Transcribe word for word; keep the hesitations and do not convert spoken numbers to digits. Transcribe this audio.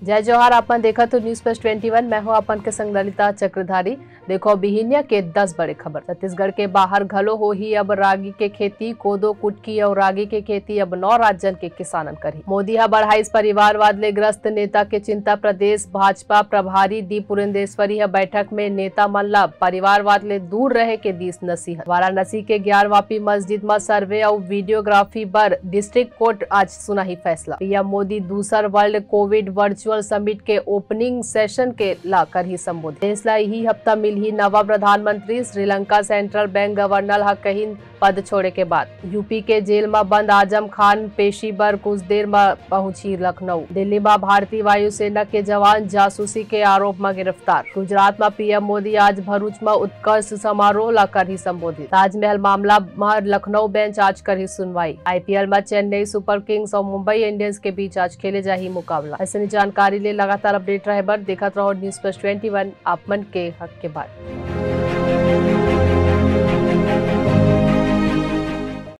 जय जोहार, आप मन देखत हो News Plus twenty one, मैं हूं आप मन के संग ललिता चक्रधारी। देखो बिहिनिया के दस बड़े खबर। छत्तीसगढ़ के बाहर घलो होही अब रागी के खेती, कोदो, कुटकी अउ रागी के खेती अब नौ राज्यन के किसानन करही। मोदी ह बढ़ाइस परिवारवाद ले ग्रस्त नेता के चिंता, प्रदेश भाजपा प्रभारी डी पुरंदेश्वरी ह बैठक में नेता मन ला परिवारवाद ले दूर रहे के दीस नसीहत। वाराणसी के ग्यारवापी मस्जिद म सर्वे अउ वीडियोग्राफी बर डिस्ट्रिक्ट कोर्ट आज सुनाही फैसला। पीएम मोदी दूसर वर्ल्ड कोविड वर्चुअल समिट के ओपनिंग सेशन के ला करही संबोधित। देश ला इही हफ्ता मिलही नवा प्रधानमंत्री। श्रीलंका सेंट्रल बैंक गवर्नर ह कहिन पद छोड़े के बाद। यूपी के जेल म बंद आजम खान पेशी बर कुछ देर म पहुंची लखनऊ। दिल्ली म भारतीय वायुसेना के जवान जासूसी के आरोप म गिरफ्तार। गुजरात म पीएम मोदी आज भरूच म उत्कर्ष समारोह ला करही संबोधित। ताजमहल मामला म लखनऊ बेंच आज करही सुनवाई। आईपीएल म चेन्नई सुपर किंग्स अउ मुंबई इंडियंस के बीच आज खेले जाही मुकाबला। अइसने जानकारी ले लगातार अपडेट रहे बर देखत रहो News Plus twenty one, आप मन के हक के बात।